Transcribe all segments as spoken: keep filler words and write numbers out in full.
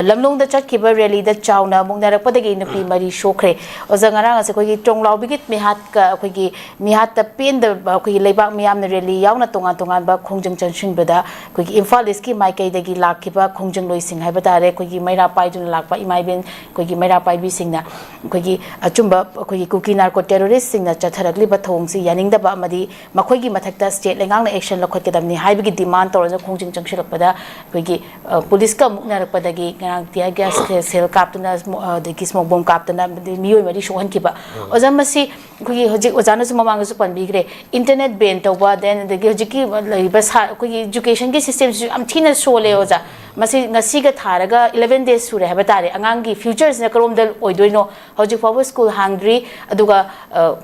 ꯂꯝꯂꯣꯡꯗ ꯆꯠꯈꯤꯕ ꯔꯦꯂꯤꯗ ꯆꯥꯎꯅ ꯃꯨꯛꯅꯔꯛꯄꯗꯒꯤ ꯅꯨꯄꯤ ꯃꯔꯤ ꯁꯣꯛꯈ꯭ꯔꯦ꯫ ꯑꯣꯖꯥ, ꯉꯔꯥꯡ ꯑꯁꯦ ꯑꯩꯈꯣꯏꯒꯤ ꯇ꯭ꯔꯣꯡꯂꯥꯎꯕꯤꯒꯤꯠ ꯃꯤꯍꯥꯠꯀ ꯑꯩꯈꯣꯏꯒꯤ ꯃꯤꯍꯥꯠꯇ ꯄꯦꯟꯗꯕ ꯑꯩꯈꯣꯏꯒꯤ ꯂꯩꯕꯥꯛ ꯃꯤꯌꯥꯝꯅ ꯔꯦꯂꯤ ꯌꯥꯎꯅ ꯇꯣꯉꯥꯟ ꯇꯣꯉꯥꯟꯕ ꯈꯣꯡꯖꯪ ꯆꯪꯁꯤꯟꯕꯗ ꯑꯩꯈꯣꯏꯒꯤ ꯏꯝꯐꯥꯜ ꯏꯁꯀꯤ ꯃꯥꯏꯀꯩꯗꯒꯤ ꯂꯥꯛꯈꯤꯕ ꯈꯣꯡꯖꯪꯂꯣꯏꯁꯤꯡ ꯍꯥꯏꯕ ꯇꯥꯔꯦ, ꯑꯩꯈꯣꯏꯒꯤ ꯃꯩꯔꯥ ꯄꯥꯏꯗꯨꯅ ꯂꯥꯛꯄ ꯏꯃꯥ ꯏꯕꯦꯟ, ꯑꯩꯈꯣꯏꯒꯤ ꯃꯩꯔꯥ ꯄꯥꯏꯕꯤꯁꯤꯡꯅ ꯑꯩꯈꯣꯏꯒꯤ ꯑꯆꯨꯝꯕ ꯑꯩꯈꯣꯏꯒꯤ ꯀꯨꯀꯤ ꯅꯥꯔꯀꯣ ꯇꯦꯔꯣꯔꯤꯁꯁꯤꯡꯅ ꯆꯠꯊꯔꯛꯂꯤꯕ ꯊꯧꯑꯣꯡꯁꯤ ꯌꯥꯅꯤꯡꯗꯕ ꯑꯃꯗꯤ ꯃꯈꯣꯏꯒꯤ ꯃꯊꯛꯇ ꯁ꯭ꯇꯦꯠ ꯂꯩꯉꯥꯛꯅ ꯑꯦꯛꯁꯟ ꯂꯧꯈꯠꯀꯗꯕꯅꯤ ꯍꯥꯏꯕꯒꯤ ꯗꯤꯃꯥꯟ ꯇꯧꯔꯒ ꯈꯣꯡꯖꯪ ꯆꯪꯁꯤꯜꯂꯛꯄꯗ ꯑꯩꯈꯣꯏꯒꯤ, ꯑ, ꯄꯨꯂꯤꯁꯀ ꯃꯨꯛꯅꯔꯛꯄꯗꯒꯤ ꯉꯔꯥꯡ tear gas ꯁꯦꯜ ꯀꯥꯞꯇꯨꯅ, ꯁ꯭ꯃꯣ-, ꯑꯗꯒꯤ smoke bomb ꯀꯥꯞꯇꯅ ꯑꯃꯗꯤ ꯃꯤꯑꯣꯏ ꯃꯔꯤ ꯁꯣꯛꯍꯟꯈꯤꯕ꯫ ꯑꯣꯖꯥ, ꯃꯁꯤ ꯑꯩꯈꯣꯏꯒꯤ ꯍꯧꯖꯤꯛ ꯑꯣꯖꯥꯅꯁꯨ ꯃꯃꯥꯡꯗꯁꯨ ꯄꯟꯕꯤꯈ꯭ꯔꯦ, internet ban ꯇꯧꯕ, then ꯑꯗꯒꯤ ꯍꯧꯖꯤꯛꯀꯤ ꯂꯩꯔꯤꯕ ꯁꯥ-, ꯑꯩꯈꯣꯏꯒꯤ educationꯒꯤ systemꯁꯤꯁꯨ ꯌꯥꯝ ꯊꯤꯅ ꯁꯣꯜꯂꯦ ꯑꯣꯖꯥ꯫ ꯃꯁꯤ ꯉꯁꯤꯒ ꯊꯥꯔꯒ eleven days ꯁꯨꯔꯦ ꯍꯥꯏꯕ ꯇꯥꯔꯦ꯫ ꯑꯉꯥꯡꯒꯤ futureꯁꯤꯅ ꯀꯔꯣꯝꯗ ꯑꯣꯏꯗꯣꯏꯅꯣ? ꯍꯧꯖꯤꯛ ꯐꯥꯎꯕ ꯁ꯭ꯀꯨꯜ ꯍꯥꯡꯗ꯭ꯔꯤ꯫ ꯑꯗꯨꯒ, ꯑ,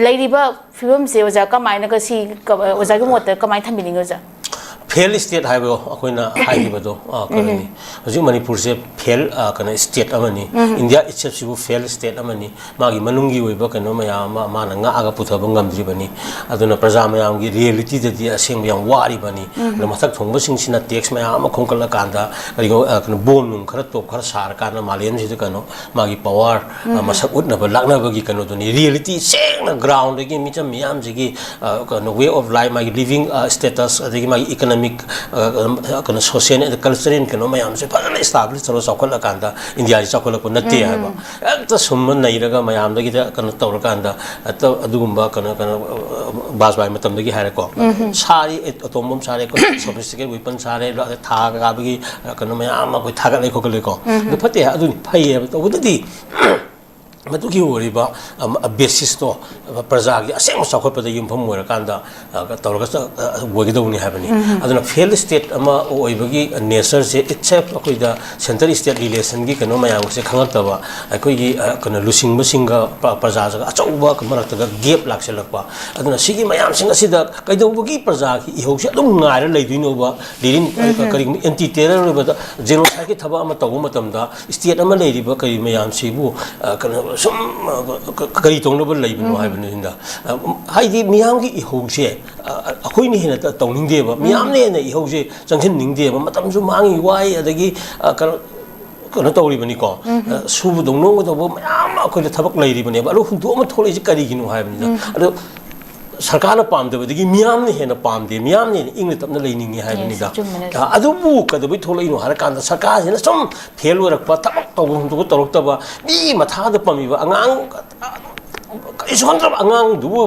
ꯂꯩꯔꯤꯕ ꯐꯤꯕꯝꯁꯦ ꯑꯣꯖꯥ ꯀꯃꯥꯏꯅꯒ ꯁꯤ ꯀ-, ꯑꯣꯖꯥꯒꯤ ꯃꯣꯠꯇ ꯀꯃꯥꯏꯅ ꯊꯝꯕꯤꯅꯤꯡꯉꯤ ꯑꯣꯖꯥ? Failed state ꯍꯥꯏꯕꯗꯣ ꯑꯩꯈꯣꯏꯅ ꯍꯥꯏꯈꯤꯕꯗꯣ, ꯑ, ꯀꯩꯅꯣꯅꯤ꯫ ꯍꯧꯖꯤꯛ ꯃꯅꯤꯄꯨꯔꯁꯦ fail, ꯑ, ꯀꯩꯅꯣ, state ꯑꯃꯅꯤ꯫ India itselfꯁꯤꯕꯨ fail state ꯑꯃꯅꯤ꯫ ꯃꯥꯒꯤ ꯃꯅꯨꯡꯒꯤ ꯑꯣꯏꯕ ꯀꯩꯅꯣ ꯃꯌꯥꯝ ꯑꯃ ꯃꯥꯅ ꯉꯥꯛꯑꯒ ꯄꯨꯊꯕ ꯉꯝꯗ꯭ꯔꯤꯕꯅꯤ꯫ ꯑꯗꯨꯅ ꯄ꯭ꯔꯖꯥ ꯃꯌꯥꯝꯒꯤ realityꯗꯗꯤ ꯑꯁꯦꯡꯕ ꯌꯥꯝ ꯋꯥꯔꯤꯕꯅꯤ꯫ ꯑꯗꯣ ꯃꯊꯛ ꯊꯣꯡꯕꯁꯤꯡꯁꯤꯅ tax ꯃꯌꯥꯝ ꯑꯃ ꯈꯣꯝꯒꯠꯂꯀꯥꯟꯗ ꯀꯔꯤꯒꯨꯝꯕ, ꯑ, ꯀꯩꯅꯣ, bomb ꯅꯨꯡ ꯈꯔ ꯇꯣꯞ ꯈꯔ ꯁꯥꯔꯀꯥꯟꯗ ꯃꯥꯂꯦꯝꯁꯤꯗ ꯀꯩꯅꯣ ꯃꯥꯒꯤ power, ꯑ, ꯃꯁꯛ ꯎꯠꯅꯕ ꯂꯥꯛꯅꯕꯒꯤ ꯀꯩꯅꯣꯗꯨꯅꯤ꯫ Reality ꯁꯦꯡꯅ groundꯗꯒꯤ ꯃꯤꯆꯝ ꯃꯤꯌꯥꯝꯁꯤꯒꯤ, ꯑ, ꯀꯩꯅꯣ, way of life, ꯃꯥꯒꯤ living, ꯑ, status, ꯑꯗꯒꯤ ꯃꯥꯒꯤ economic, ꯑ, ꯀꯩꯅꯣ, social and cultural ꯀꯩꯅꯣ ꯃꯌꯥꯝꯁꯦ ꯐꯖꯅ establish ꯇꯧꯔ ꯆꯥꯎꯈꯠꯂꯀꯥꯟꯗ Indiaꯁꯤ ꯆꯥꯎꯈꯠꯂꯛꯄ ꯅꯠꯇꯦ ꯍꯥꯏꯕ꯫ ꯍꯦꯛꯇ ꯁꯨꯝꯕ ꯅꯩꯔꯒ ꯃꯌꯥꯝꯗꯒꯤꯗ ꯀꯩꯅꯣ ꯇꯧꯔꯀꯥꯟꯗ ꯍꯦꯛꯇ ꯑꯗꯨꯒꯨꯝꯕ ꯀꯩꯅꯣ, ꯀꯩꯅꯣ, ꯑ, ꯕꯥꯖꯄꯥꯏ ꯃꯇꯝꯗꯒꯤ ꯍꯥꯏꯔꯦꯀꯣ꯫ ꯁꯥꯔꯤ, atom bomb ꯁꯥꯔꯦ, sophisticated weapon ꯁꯥꯔꯦ, ꯊꯥ ꯀꯥꯕꯒꯤ, ꯑ, ꯀꯩꯅꯣ ꯃꯌꯥꯝ ꯑꯃ ꯑꯩꯈꯣꯏ ꯊꯥꯒꯠꯂꯦ ꯈꯣꯠꯀꯠꯂꯦꯀꯣ꯫ ꯑꯗꯨ ꯐꯠꯇꯦ, ꯑꯗꯨꯅꯤ ꯐꯩꯌꯦꯕ꯫ ꯇꯧꯕꯗꯗꯤ ꯃꯗꯨꯒꯤ ꯑꯣꯏꯔꯤꯕ, ꯑꯝ, basisꯇꯣ, ꯑ, ꯄ꯭ꯔꯖꯥꯒꯤ ꯑꯁꯦꯡꯕ ꯆꯥꯎꯈꯠꯄꯗ ꯌꯨꯝꯐꯝ ꯑꯣꯏꯔꯀꯥꯟꯗ, ꯑ, ꯇꯧꯔꯒ ꯆ-, ꯑ, ꯑꯣꯏꯒꯗꯧꯕꯅꯤ ꯍꯥꯏꯕꯅꯤ꯫ ꯑꯗꯨꯅ failed state ꯑꯃ ꯑꯣꯏꯕꯒꯤ natureꯁꯦ itself ꯑꯩꯈꯣꯏꯗ center state relationꯒꯤ ꯀꯩꯅꯣ ꯃꯌꯥꯝꯁꯦ ꯈꯪꯉꯛꯇꯕ, ꯑꯩꯈꯣꯏꯒꯤ, ꯑ, ꯀꯩꯅꯣ, ꯂꯨꯆꯤꯡꯕꯁꯤꯡꯒ ꯄ꯭ꯔ-, ꯄ꯭ꯔꯖꯥꯁꯤꯒ ꯑꯆꯧꯕ ꯃꯔꯛꯇꯒ gap ꯂꯥꯛꯁꯤꯜꯂꯛꯄ꯫ ꯑꯗꯨꯅ ꯁꯤꯒꯤ ꯃꯌꯥꯝꯁꯤꯡ ꯑꯁꯤꯗ ꯀꯩꯗꯧꯕꯒꯤ ꯄ꯭ꯔꯖꯥꯒꯤ ꯏꯍꯧꯁꯦ ꯑꯗꯨꯝ ꯉꯥꯏꯔ ꯂꯩꯗꯣꯏꯅꯣꯕ? ꯂꯤꯔꯤꯟ, ꯀꯔꯤꯒꯨꯝꯕ anti terror ꯑꯣꯏꯕꯗ, genocidekꯤ ꯊꯕꯛ ꯑꯃ ꯇꯧꯕ ꯃꯇꯝꯗ state ꯑꯃ ꯂꯩꯔꯤꯕ ꯀꯔꯤ ꯃꯌꯥꯝꯁꯤꯕꯨ, ꯑ, ꯀꯩꯅꯣ, ꯁꯨꯝ, ꯑ, ꯀ-, ꯀꯔꯤ ꯇꯧꯅꯕ ꯂꯩꯕꯅꯣ ꯍꯥꯏꯕꯅꯤꯗ꯫ ꯑ, ꯍꯥꯏꯗꯤ ꯃꯤꯌꯥꯝꯒꯤ ꯏꯍꯧꯁꯦ, ꯑ, ꯑꯩꯈꯣꯏꯅ ꯍꯦꯟꯅ ꯇ-, ꯇꯧꯅꯤꯡꯗꯦꯕ, ꯃꯤꯌꯥꯝꯅ ꯍꯦꯟꯅ ꯏꯍꯧꯁꯦ ꯆꯪꯁꯤꯟꯅꯤꯡꯗꯦꯕ, ꯃꯇꯝꯁꯨ ꯃꯥꯡꯉꯤ, ꯋꯥꯏ, ꯑꯗꯒꯤ, ꯑ, ꯀꯩꯅꯣ, ꯀꯩꯅꯣ ꯇꯧꯔꯤꯕꯅꯤꯀꯣ, ꯑ, ꯁꯨꯕꯗꯧ ꯅꯣꯝꯒꯗꯧꯕ ꯃꯌꯥꯝ ꯑꯃ ꯑꯩꯈꯣꯏꯗ ꯊꯕꯛ ꯂꯩꯔꯤꯕꯅꯦꯕ꯫ ꯑꯗꯣ ꯍꯨꯟꯗꯣꯛꯑꯃ ꯊꯣꯛꯂꯛꯏꯁꯦ ꯀꯔꯤꯒꯤꯅꯣ ꯍꯥꯏꯕꯅꯤꯗ꯫ ꯑꯗꯣ ꯁꯔꯀꯥꯔꯅ ꯄꯥꯝꯗꯕꯗꯒꯤ ꯃꯤꯌꯥꯝꯅ ꯍꯦꯟꯅ ꯄꯥꯝꯗꯦ, ꯃꯤꯌꯥꯝꯅ ꯍꯦꯟꯅ ꯏꯪꯅ ꯇꯞꯅ ꯂꯩꯅꯤꯡꯉꯤ ꯍꯥꯏꯕꯅꯤꯗ꯫ ꯆꯨꯝꯕꯅꯦ꯫ ꯑ, ꯑꯗꯨꯕꯨ ꯀꯩꯗꯧꯕꯩ ꯊꯣꯛꯂꯛꯏꯅꯣ ꯍꯥꯏꯔꯀꯥꯟꯗ, ꯁꯔꯀꯥꯔꯁꯤꯅ ꯁꯨꯝ ꯐꯦꯜ ꯑꯣꯏꯔꯛꯄ, ꯊꯕꯛ ꯇꯧꯕ ꯍꯨꯟꯗꯣꯛꯄ ꯇꯧꯔꯛꯇꯕ, ꯃꯤ ꯃꯊꯥꯗ ꯄꯝꯃꯤꯕ ꯑꯉꯥꯡ, ꯀꯩꯁꯨ ꯈꯟꯗ꯭ꯔꯕ ꯑꯉꯥꯡꯗꯨꯕꯨ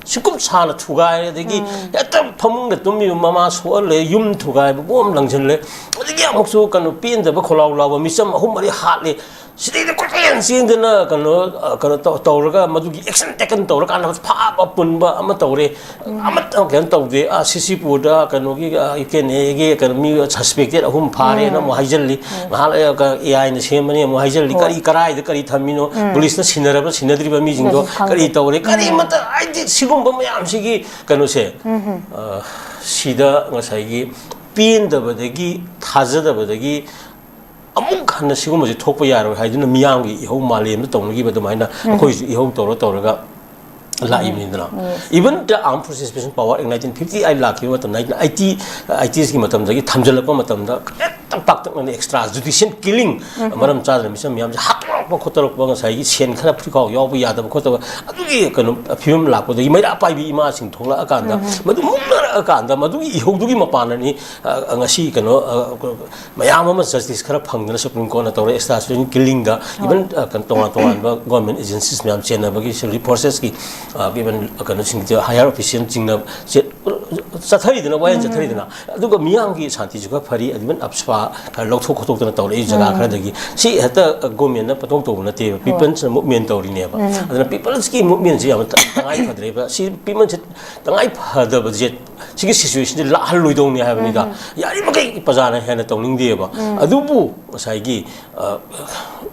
ꯁꯤꯀꯨꯝ ꯁꯥꯅ ꯊꯨꯒꯥꯏꯔꯦ, ꯑꯗꯒꯤ ꯍꯦꯛꯇ ꯐꯃꯨꯡꯗ ꯇꯨꯝꯃꯤꯕ ꯃꯃꯥ ꯁꯣꯛꯍꯜꯂꯦ, ꯌꯨꯝ ꯊꯨꯒꯥꯏꯕꯕꯨ ꯑꯃ ꯂꯪꯁꯤꯜꯂꯦ, ꯑꯗꯒꯤ ꯑꯃꯨꯛꯁꯨ ꯀꯩꯅꯣ ꯄꯦꯟꯗꯕ ꯈꯣꯜꯂꯥꯎ ꯂꯥꯎꯕ ꯃꯤꯆꯝ ꯑꯍꯨꯝ ꯃꯔꯤ ꯍꯥꯠꯂꯦ꯫ ꯁꯤꯗꯩꯗ ꯀꯣꯏꯆꯦꯟ ꯆꯦꯟꯗꯅ ꯀꯩꯅꯣ, ꯑ, ꯀꯩꯅꯣ ꯇꯧ-, ꯇꯧꯔꯒ ꯃꯗꯨꯒꯤ ꯑꯦꯛꯁꯟ ꯇꯦꯀꯟ ꯇꯧꯔꯀꯥꯟꯗ ꯐꯥꯕ ꯄꯨꯟꯕ ꯑꯃ ꯇꯧꯔꯦ꯫ ꯑꯃꯠꯇ ꯀꯩꯅꯣ ꯇꯧꯗꯦ꯫ ꯑꯥ, ꯁꯤꯁꯤꯄꯨꯔꯗ ꯀꯩꯅꯣꯒꯤ, ꯑꯥ, ꯌꯨ ꯀꯦ ꯑꯦꯟ ꯑꯦꯒꯤ ꯀꯩꯅꯣ ꯃꯤ ꯁꯁꯄꯦꯛꯇꯦꯠ ꯑꯍꯨꯝ ꯐꯥꯔꯦꯅ ꯑꯃꯨꯛ ꯍꯥꯏꯖꯜꯂꯤ꯫ ꯉꯥꯏꯍꯥꯛ ꯂꯩꯔꯒ ꯑꯦ ꯑꯥꯏꯅ ꯁꯦꯝꯕꯅꯤ ꯑꯃꯨꯛ ꯍꯥꯏꯖꯜꯂꯤ꯫ ꯀꯔꯤ, ꯀꯔꯥꯏꯗ ꯀꯔꯤ ꯊꯝꯃꯤꯅꯣ? ꯄꯨꯂꯤꯁꯅ ꯁꯤꯟꯅꯔꯕ ꯁꯤꯟꯅꯗ꯭ꯔꯤꯕ ꯃꯤꯁꯤꯡꯗꯣ ꯑꯗꯨꯁꯨ ꯈꯪꯗꯦ꯫ ꯀꯔꯤ ꯇꯧꯔꯦ? ꯀꯔꯤꯃꯠꯇ, ꯍꯥꯏꯗꯤ ꯁꯤꯒꯨꯝꯕ ꯃꯌꯥꯝꯁꯤꯒꯤ ꯀꯩꯅꯣꯁꯦ, ꯑ, ꯁꯤꯗ ꯉꯁꯥꯏꯒꯤ ꯄꯦꯟꯗꯕꯗꯒꯤ, ꯊꯥꯖꯗꯕꯗꯒꯤ ꯑꯃꯨꯛ ꯍꯟꯅ ꯁꯤꯒꯨꯝꯕꯁꯦ ꯊꯣꯛꯄ ꯌꯥꯔꯣꯏ ꯍꯥꯏꯗꯨꯅ ꯃꯤꯌꯥꯝꯒꯤ ꯏꯍꯧ ꯃꯥꯂꯦꯝꯗ ꯇꯧꯅꯈꯤꯕ ꯑꯗꯨꯃꯥꯏꯅ ꯑꯩꯈꯣꯏꯁꯨ ꯏꯍꯧ ꯇꯧꯔ ꯇꯧꯔꯒ ꯂꯥꯛꯏꯕꯅꯤꯗꯅ꯫ Even the Armed Forces Special Power Act nineteen fifty eight ꯂꯥꯛꯈꯤꯕ ꯃꯇꯝ, nineteen eighty, eighties ꯀꯤ ꯃꯇꯝꯗꯒꯤ ꯊꯝꯖꯤꯜꯂꯛꯄ ꯃꯇꯝꯗ ꯍꯦꯛꯇ ꯄꯥꯛꯇꯛꯅꯅ extra judicial killing, ꯃꯔꯝ ꯆꯥꯗꯅ ꯃꯤꯆꯝ ꯃꯌꯥꯝꯁꯦ ꯍꯥꯠꯇꯣꯔꯛꯄ ꯈꯣꯠꯇꯣꯔꯛꯄ, ꯉꯁꯥꯏꯒꯤ ꯁꯦꯟ ꯈꯔ ꯐ꯭ꯔꯤꯈꯥꯎ ꯌꯥꯎꯕ ꯌꯥꯗꯕ ꯈꯣꯠꯇꯕ, ꯑꯗꯨꯒꯤ ꯀꯩꯅꯣ ꯐꯤꯕꯝ ꯂꯥꯛꯄꯗꯒꯤ ꯃꯩꯔꯥ ꯄꯥꯏꯕꯤ ꯏꯃꯥꯁꯤꯡ ꯊꯣꯛꯂꯛꯑꯀꯥꯟꯗ, ꯃꯗꯨ ꯃꯨꯛꯅꯔꯛꯑꯀꯥꯟꯗ, ꯃꯗꯨꯒꯤ ꯏꯍꯧꯗꯨꯒꯤ ꯃꯄꯥꯟꯅꯅꯤ, ꯑ, ꯉꯁꯤ ꯀꯩꯅꯣ, ꯑ, ꯃꯌꯥꯝ ꯑꯃ ꯖꯁꯇꯤꯁ ꯈꯔ ꯐꯪꯗꯅ ꯁꯨꯄ꯭ꯔꯤꯝ ꯀꯣꯔꯠꯅ ꯇꯧꯔꯦ, extra judicial killingꯗ, even, ꯑ, ꯀꯩꯅꯣ, ꯇꯣꯉꯥꯟ ꯇꯣꯉꯥꯟꯕ government agencies ꯃꯌꯥꯝ ꯆꯦꯟꯅꯕꯒꯤ, civil forcesꯀꯤ, ꯑ, even, ꯑ, ꯀꯩꯅꯣꯁꯤꯡꯁꯦ, higher officialꯁꯤꯡꯅ ꯆꯦ-, ꯆꯠꯊꯔꯤꯗꯅ, ꯋꯥꯌꯦꯜ ꯆꯠꯊꯔꯤꯗꯅ, ꯑꯗꯨꯒ ꯃꯤꯌꯥꯝꯒꯤ ꯁꯥꯟꯇꯤꯁꯨ ꯈꯔ ꯐꯔꯤ, even ꯑꯞꯁꯄꯥ ꯈꯔ ꯂꯧꯊꯣꯛ ꯈꯣꯠꯇꯣꯛꯇꯅ ꯇꯧꯔꯛꯏ ꯖꯒꯥ ꯈꯔꯗꯒꯤ꯫ ꯁꯤ ꯍꯦꯛꯇ, ꯑ, governmentꯅ ꯄꯪꯇꯧ ꯇꯧꯕ ꯅꯠꯇꯦꯕ, peopleꯁꯅ movement ꯇꯧꯔꯤꯅꯦꯕ꯫ ꯑꯗꯨꯅ peopleꯁꯀꯤ movementꯁꯦ ꯌꯥꯝꯅ ꯇꯉꯥꯏ ꯐꯗ꯭ꯔꯦꯕ꯫ ꯁꯤ peopleꯁꯦ ꯇꯉꯥꯏ ꯐꯗꯕꯁꯦ, ꯁꯤꯒꯤ situationꯁꯦ ꯂꯥꯛꯍꯜꯂꯣꯏꯗꯧꯅꯤ ꯍꯥꯏꯕꯅꯤꯗ꯫ ꯌꯥꯔꯤꯃꯈꯩ ꯄ꯭ꯔꯖꯥꯅ ꯍꯦꯟꯅ ꯇꯧꯅꯤꯡꯗꯦꯕ꯫ ꯑꯗꯨꯕꯨ ꯉꯁꯥꯏꯒꯤ, ꯑ,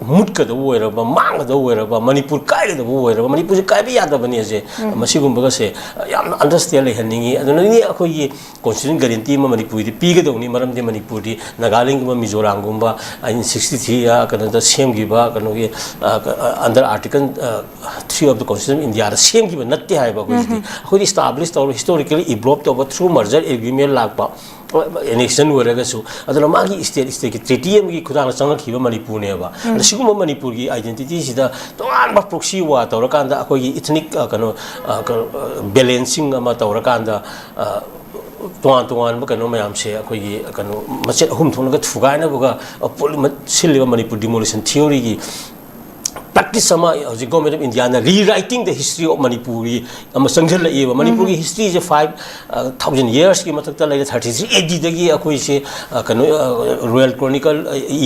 ꯃꯨꯠꯀꯗꯕ ꯑꯣꯏꯔꯕ, ꯃꯥꯡꯒꯗꯕ ꯑꯣꯏꯔꯕ, ꯃꯅꯤꯄꯨꯔ ꯀꯥꯏꯒꯗꯕ ꯑꯣꯏꯔꯕ, ꯃꯅꯤꯄꯨꯔꯁꯦ ꯀꯥꯏꯕ ꯌꯥꯗꯕꯅꯤ ꯑꯁꯦ, ꯃꯁꯤꯒꯨꯝꯕꯒꯁꯦ ꯌꯥꯝꯅ understand ꯂꯩꯍꯟꯅꯤꯡꯉꯤ꯫ ꯑꯗꯨꯅꯅꯤ ꯑꯩꯈꯣꯏꯒꯤ constitution guarantee ꯑꯃ ꯃꯅꯤꯄꯨꯔꯗꯤ ꯄꯤꯒꯗꯧꯅꯤ, ꯃꯔꯝꯗꯤ ꯃꯅꯤꯄꯨꯔꯗꯤ ꯅꯥꯒꯥꯂꯦꯟꯒꯨꯝꯕ, ꯃꯤꯖꯣꯔꯥꯝꯒꯨꯝꯕ nineteen sixty three, ꯑ, ꯀꯩꯅꯣꯗ ꯁꯦꯝꯈꯤꯕ ꯀꯩꯅꯣꯒꯤ, ꯑ, ꯀ-, ꯑ, under article, ꯑ, three of the Constitution of Indiaꯗ ꯁꯦꯝꯈꯤꯕ ꯅꯠꯇꯦ ꯍꯥꯏꯕ ꯑꯩꯈꯣꯏꯁꯤꯗꯤ꯫ ꯑꯩꯈꯣꯏꯗꯤ establish ꯇꯧꯔ, historically evolve ꯇꯧꯕ through merger agreement ꯂꯥꯛꯄ ꯑꯦꯅꯦꯛꯁꯟ ꯑꯣꯏꯔꯒꯁꯨ, ꯑꯗꯨꯅ ꯃꯥꯒꯤ ꯁ꯭ꯇꯦꯠ ꯁ꯭ꯇꯦꯠꯀꯤ ꯇ꯭ꯔꯤꯇꯤ ꯑꯃꯒꯤ ꯈꯨꯊꯥꯡꯗ ꯆꯪꯉꯛꯈꯤꯕ ꯃꯅꯤꯄꯨꯔꯅꯦꯕ꯫ ꯑꯗ ꯁꯤꯒꯨꯝꯕ ꯃꯅꯤꯄꯨꯔꯒꯤ ꯑꯥꯏꯗꯦꯟꯇꯤꯇꯤꯁꯤꯗ ꯇꯣꯉꯥꯟꯕ ꯄ꯭ꯔꯣꯛꯁꯤ ꯋꯥꯔ ꯇꯧꯔꯀꯥꯟꯗ ꯑꯩꯈꯣꯏꯒꯤ ꯏꯊꯅꯤꯛ ꯀꯩꯅꯣ ꯕꯦꯂꯦꯟꯁꯤꯡ ꯑꯃ ꯇꯧꯔꯀꯥꯟꯗ, ꯑ, ꯇꯣꯉꯥꯟ ꯇꯣꯉꯥꯟꯕ ꯀꯩꯅꯣ ꯃꯌꯥꯝꯁꯦ ꯑꯩꯈꯣꯏꯒꯤ ꯀꯩꯅꯣ ꯃꯆꯦꯠ ꯑꯍꯨꯝ ꯊꯣꯛꯅꯒ ꯊꯨꯒꯥꯏꯅꯕꯒ, ꯑ, ꯄꯣꯂꯤ-, ꯃ-, ꯁꯤꯜꯂꯤꯕ ꯃꯅꯤꯄꯨꯔ ꯗꯤꯃꯣꯂꯤꯁꯟ ꯊꯤꯑꯣꯔꯤꯒꯤ ꯄ꯭ꯔꯦꯛꯇꯤꯁ ꯑꯃ ꯍꯧꯖꯤꯛ ꯒꯣꯔꯃꯦꯟ ꯑꯣꯐ ꯏꯟꯗꯤꯌꯥꯅ ꯔꯤꯔꯥꯏꯇꯤꯡ ꯗ ꯍꯤꯁꯇ꯭ꯔꯤ ꯑꯣꯐ ꯃꯅꯤꯄꯨꯔꯒꯤ ꯑꯃ ꯆꯪꯁꯤꯜꯂꯛꯏꯕ꯫ ꯃꯅꯤꯄꯨꯔꯒꯤ ꯍꯤꯁꯇ꯭ꯔꯤꯁꯦ ꯐꯥꯏꯚ ꯊꯥꯎꯖꯟ ꯌꯔꯁꯀꯤ ꯃꯊꯛꯇ ꯂꯩꯔꯦ꯫ ꯊꯥꯔꯇꯤ ꯊ꯭ꯔꯤ ꯑꯦ ꯗꯤꯗꯒꯤ ꯑꯩꯈꯣꯏꯁꯦ, ꯑ, ꯀꯩꯅꯣ, ꯔꯣꯌꯦꯜ ꯀ꯭ꯔꯣꯅꯤꯀꯜ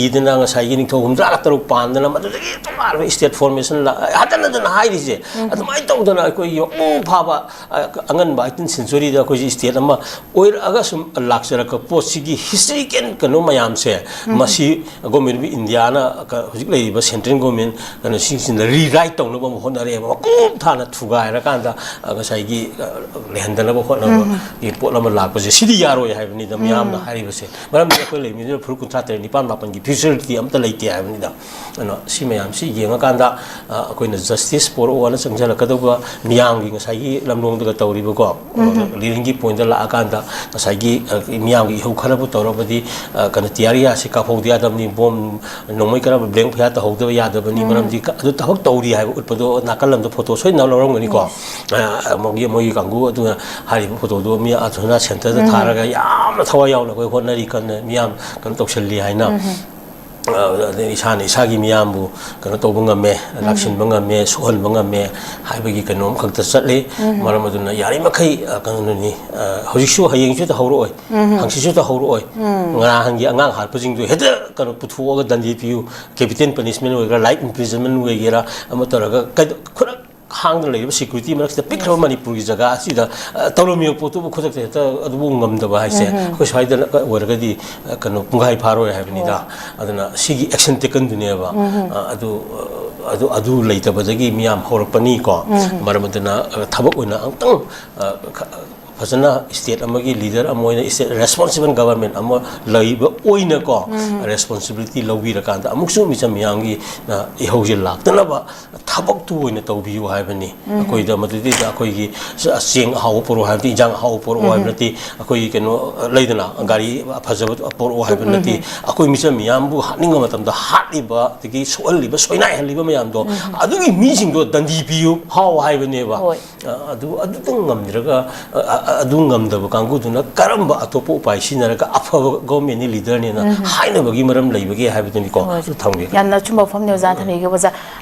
ꯏꯗꯅ ꯉꯁꯥꯏꯒꯤ ꯅꯤꯡꯊꯧ ꯍꯨꯝꯗ꯭ꯔꯥꯒ ꯇꯔꯨꯛ ꯄꯥꯟꯗꯅ ꯃꯗꯨꯗꯒꯤ ꯇꯣꯉꯥꯟꯕ ꯁ꯭ꯇꯦꯠ ꯐꯣꯔꯃꯦꯁꯟ ꯍꯟꯖꯟ ꯍꯟꯖꯟꯅ ꯍꯥꯏꯔꯤꯁꯦ꯫ ꯑꯗꯨꯃꯥꯏꯅ ꯇꯧꯗꯅ ꯑꯩꯈꯣꯏꯒꯤ ꯃꯄꯨꯡ ꯐꯥꯕ, ꯑ, ꯑꯉꯟꯕ ꯑꯩꯠꯇꯤꯟ ꯁꯦꯟꯆꯨꯔꯤꯗ ꯑꯩꯈꯣꯏꯁꯤ ꯁ꯭ꯇꯦꯠ ꯑꯃ ꯑꯣꯏꯔꯛꯑꯒ ꯁꯨꯝ ꯂꯥꯛꯆꯔꯛꯄ ꯄꯣꯠꯁꯤꯒꯤ ꯍꯤꯁꯇ꯭ꯔꯤꯀꯦꯜ ꯀꯩꯅꯣ ꯃꯌꯥꯝꯁꯦ, ꯃꯁꯤ ꯒꯣꯔꯃꯦꯟ ꯑꯣꯐ ꯏꯟꯗꯤꯌꯥꯅ ꯀ-, ꯍꯧꯖꯤꯛ ꯂꯩꯔꯤꯕ ꯁꯦꯟꯇ꯭ꯔꯦꯜ ꯒꯣꯔꯃꯦꯟ ꯀꯩꯅꯣꯁꯤꯡꯁꯤꯅ ꯔꯤꯔꯥꯏꯠ ꯇꯧꯅꯕ ꯑꯃ ꯍꯣꯠꯅꯔꯛꯑꯦꯕ꯫ ꯃꯄꯨꯡ ꯊꯥꯅ ꯊꯨꯒꯥꯏꯔꯀꯥꯟꯗ, ꯑ, ꯉꯁꯥꯏꯒꯤ, ꯑ, ꯂꯩꯍꯟꯗꯅꯕ ꯍꯣꯠꯅꯕꯒꯤ ꯄꯣꯠ ꯑꯃ ꯂꯥꯛꯄꯁꯦ, ꯁꯤꯗꯤ ꯌꯥꯔꯣꯏ ꯍꯥꯏꯕꯅꯤꯗ ꯃꯤꯌꯥꯝꯅ ꯍꯥꯏꯔꯤꯕꯁꯦ꯫ ꯃꯔꯝꯗꯤ ꯑꯩꯈꯣꯏ ꯂꯩꯃꯤꯟꯅꯔꯤꯕ ꯐꯨꯔꯨꯞ ꯀꯨꯟꯊ꯭ꯔꯥ ꯇꯔꯦꯠ ꯅꯤꯄꯥꯟ ꯃꯥꯄꯟꯒꯤ ꯐ꯭ꯌꯨꯆꯔꯗꯤ ꯑꯝꯇ ꯂꯩꯇꯦ ꯍꯥꯏꯕꯅꯤꯗ꯫ ꯑꯗꯨꯅ ꯁꯤ ꯃꯌꯥꯝꯁꯤ ꯌꯦꯡꯉꯀꯥꯟꯗ, ꯑ, ꯑꯩꯈꯣꯏꯅ ꯖꯁꯇꯤꯁ ꯄꯣꯔꯛꯑꯣꯅ ꯆꯪꯁꯤꯜꯂꯛꯀꯗꯧꯕ ꯃꯤꯌꯥꯝꯒꯤ ꯉꯁꯥꯏꯒꯤ ꯂꯝꯂꯣꯡꯗꯒ ꯇꯧꯔꯤꯕꯀꯣ, ꯂꯤꯔꯤꯡꯒꯤ ꯄꯣꯏꯟꯗ ꯂꯥꯛꯑꯀꯥꯟꯗ ꯉꯁꯥꯏꯒꯤ, ꯑ, ꯃꯤꯌꯥꯝꯒꯤ ꯏꯍꯧ ꯈꯔꯕꯨ ꯇꯧꯔꯕꯗꯤ, ꯑ, ꯀꯩꯅꯣ, ꯇꯤꯌꯥꯔ ꯒ꯭ꯌꯥꯁꯁꯤ ꯀꯥꯞꯍꯧꯗ ꯌꯥꯗꯕꯅꯤ, ꯕꯣꯝ ꯅꯣꯡꯃꯩ ꯀꯔꯝꯕ ꯕ꯭ꯂꯦꯡ ꯐꯌꯥꯔ ꯇꯧꯍꯧꯗꯕ ꯌꯥꯗꯕꯅꯤ, ꯃꯔꯝꯗꯤ ꯀ-, ꯑꯗꯨ ꯊꯕꯛ ꯇꯧꯔꯤ ꯍꯥꯏꯕ ꯎꯠꯄꯗꯣ ꯅꯥꯀꯜ ꯑꯃꯗ ꯐꯣꯇꯣ ꯁꯣꯏꯗꯅ ꯂꯧꯔꯝꯒꯅꯤꯀꯣ꯫ ꯑ, ꯃꯣꯏꯒꯤ, ꯃꯣꯏꯒꯤ ꯀꯥꯡꯕꯨ ꯑꯗꯨꯅ ꯍꯥꯏꯔꯤꯕ ꯐꯣꯇꯣꯗꯣ ꯃꯤ ꯑꯊꯨꯅ ꯁꯦꯟꯇꯔꯗ ꯊꯥꯔꯒ ꯌꯥꯝꯅ ꯊꯋꯥꯏ ꯌꯥꯎꯅ ꯑꯩꯈꯣꯏ ꯍꯣꯠꯅꯔꯤ ꯀꯟꯅ ꯃꯤꯌꯥꯝ ꯀꯩꯅꯣ ꯇꯧꯁꯜꯂꯤ ꯍꯥꯏꯅ꯫ ꯑ, ꯑꯗꯩ ꯏꯁꯥꯅ ꯏꯁꯥꯒꯤ ꯃꯤꯌꯥꯝꯕꯨ ꯀꯩꯅꯣ ꯇꯧꯕ ꯉꯝꯃꯦ, ꯂꯥꯛꯁꯤꯟꯕ ꯉꯝꯃꯦ, ꯁꯣꯛꯍꯟꯕ ꯉꯝꯃꯦ ꯍꯥꯏꯕꯒꯤ ꯀꯩꯅꯣ ꯑꯃꯈꯛꯇ ꯆꯠꯂꯤ꯫ ꯃꯔꯝ ꯑꯗꯨꯅ ꯌꯥꯔꯤꯃꯈꯩ, ꯑ, ꯀꯩꯅꯣꯅꯤ, ꯑ, ꯍꯧꯖꯤꯛꯁꯨ, ꯍꯌꯦꯡꯁꯨ ꯇꯧꯍꯧꯔꯛꯑꯣꯏ, ꯍꯪꯆꯤꯠꯁꯨ ꯇꯧꯍꯧꯔꯛꯑꯣꯏ꯫ ꯉꯔꯥꯡꯒꯤ ꯑꯉꯥꯡ ꯍꯥꯠꯄꯁꯤꯡꯗꯨ ꯍꯦꯛꯇ ꯀꯩꯅꯣ ꯄꯨꯊꯣꯛꯑꯒ ꯗꯟꯗꯤ ꯄꯤꯌꯨ, ꯀꯦꯄꯤꯇꯦꯜ ꯄꯅꯤꯁꯃꯦꯟ ꯑꯣꯏꯒꯦꯔꯥ, ꯂꯥꯏꯐ ꯏꯝꯄ꯭ꯔꯤꯖꯟꯃꯦꯟ ꯑꯣꯏꯒꯦꯔꯥ, ꯑꯃ ꯇꯧꯔꯒ ꯀꯩꯗ-, ꯈꯨꯗꯛ ꯍꯥꯡꯗ ꯂꯩꯔꯤꯕ ꯁꯦꯀ꯭ꯌꯨꯔꯤꯇꯤ ꯃꯔꯛꯁꯤꯗ ꯄꯤꯛꯈ꯭ꯔꯕ ꯃꯅꯤꯄꯨꯔꯒꯤ ꯖꯒꯥ ꯑꯁꯤꯗ, ꯑ, ꯇꯧꯔꯝꯃꯤꯕ ꯄꯣꯠꯇꯨꯕꯨ ꯈꯨꯗꯛꯇ ꯍꯦꯛꯇ ꯑꯗꯨꯕꯨ ꯉꯝꯗꯕ ꯍꯥꯏꯁꯦ ꯑꯩꯈꯣꯏ ꯁ꯭ꯋꯥꯏꯗ ꯑꯣꯏꯔꯒꯗꯤ, ꯑ, ꯀꯩꯅꯣ ꯄꯨꯡꯈꯥꯏ ꯐꯥꯔꯣꯏ ꯍꯥꯏꯕꯅꯤꯗ꯫ ꯑꯗꯨꯅ ꯁꯤꯒꯤ ꯑꯦꯛꯁꯟ ꯇꯦꯀꯟꯗꯨꯅꯦꯕ꯫ ꯑ, ꯑꯗꯨ, ꯑ, ꯑꯗꯨ, ꯑꯗꯨ ꯂꯩꯇꯕꯗꯒꯤ ꯃꯤꯌꯥꯝ ꯍꯧꯔꯛꯄꯅꯤꯀꯣ꯫ ꯃꯔꯝ ꯑꯗꯨꯅ, ꯑ, ꯊꯕꯛ ꯑꯣꯏꯅ ꯑꯃꯨꯛꯇꯪ, ꯑ, ꯈ-, ꯐꯖꯅ state ꯑꯃꯒꯤ leader ꯑꯃ ꯑꯣꯏꯅ, state responsible government ꯑꯃ ꯂꯩꯕ ꯑꯣꯏꯅꯀꯣ, responsibility ꯂꯧꯕꯤꯔꯀꯥꯟꯗ ꯑꯃꯨꯛꯁꯨ ꯃꯤꯆꯝ ꯃꯤꯌꯥꯝꯒꯤ, ꯑ, ꯏꯍꯧꯁꯦ ꯂꯥꯛꯇꯅꯕ ꯊꯕꯛꯇꯨ ꯑꯣꯏꯅ ꯇꯧꯕꯤꯌꯨ ꯍꯥꯏꯕꯅꯤ꯫ ꯑꯩꯈꯣꯏꯗ ꯃꯗꯨꯗꯩꯗ ꯑꯩꯈꯣꯏꯒꯤ ꯆ-, ꯆꯦꯡ ꯑꯍꯥꯎꯕ ꯄꯨꯔꯛꯑꯣ ꯍꯥꯏꯕꯗꯤ, ꯏꯟꯖꯥꯡ ꯑꯍꯥꯎꯕ ꯄꯨꯔꯛꯑꯣ ꯍꯥꯏꯕ ꯅꯠꯇꯦ, ꯑꯩꯈꯣꯏꯒꯤ ꯀꯩꯅꯣ, ꯑ, ꯂꯩꯗꯅ, ꯒꯥꯔꯤ ꯐꯖꯕ ꯄꯨꯔꯛꯑꯣ ꯍꯥꯏꯕ ꯅꯠꯇꯦ꯫ ꯑꯩꯈꯣꯏ ꯃꯤꯆꯝ ꯃꯤꯌꯥꯝꯕꯨ ꯍꯥꯠꯅꯤꯡꯕ ꯃꯇꯝꯗ ꯍꯥꯠꯂꯤꯕ, ꯑꯗꯒꯤ ꯁꯣꯛꯍꯜꯂꯤꯕ, ꯁꯣꯏꯅꯥꯏꯍꯜꯂꯤꯕ ꯃꯌꯥꯝꯗꯣ, ꯑꯗꯨꯒꯤ ꯃꯤꯁꯤꯡꯗꯣ ꯗꯟꯗꯤ ꯄꯤꯌꯨ, ꯍꯥꯎ ꯍꯥꯏꯕꯅꯦꯕ꯫ ꯍꯣꯏ꯫ ꯑ, ꯑꯗꯨ, ꯑꯗꯨꯇꯪ ꯉꯝꯗ꯭ꯔꯒ, ꯑ, ꯑ, ꯑꯗꯨ ꯉꯝꯗꯕ ꯀꯥꯡꯕꯨꯗꯨꯅ ꯀꯔꯝꯕ ꯑꯇꯣꯞꯄ ꯎꯄꯥꯏ ꯁꯤꯖꯤꯟꯅꯔꯒ ꯑꯐꯕ government ꯅꯤ, leader ꯅꯦꯅ ꯍꯥꯏꯅꯕꯒꯤ ꯃꯔꯝ ꯂꯩꯕꯒꯦ ꯍꯥꯏꯕꯗꯨꯅꯤꯀꯣ꯫ ꯍꯣꯏ꯫ ꯑꯗꯨ ꯊꯝꯒꯦ꯫ ꯌꯥꯝꯅ ꯑꯆꯨꯝꯕ ꯋꯥꯐꯝꯅꯦ ꯑꯣꯖꯥ ꯊꯝꯕꯤꯔꯤꯕ꯫ ꯑꯣꯖꯥ,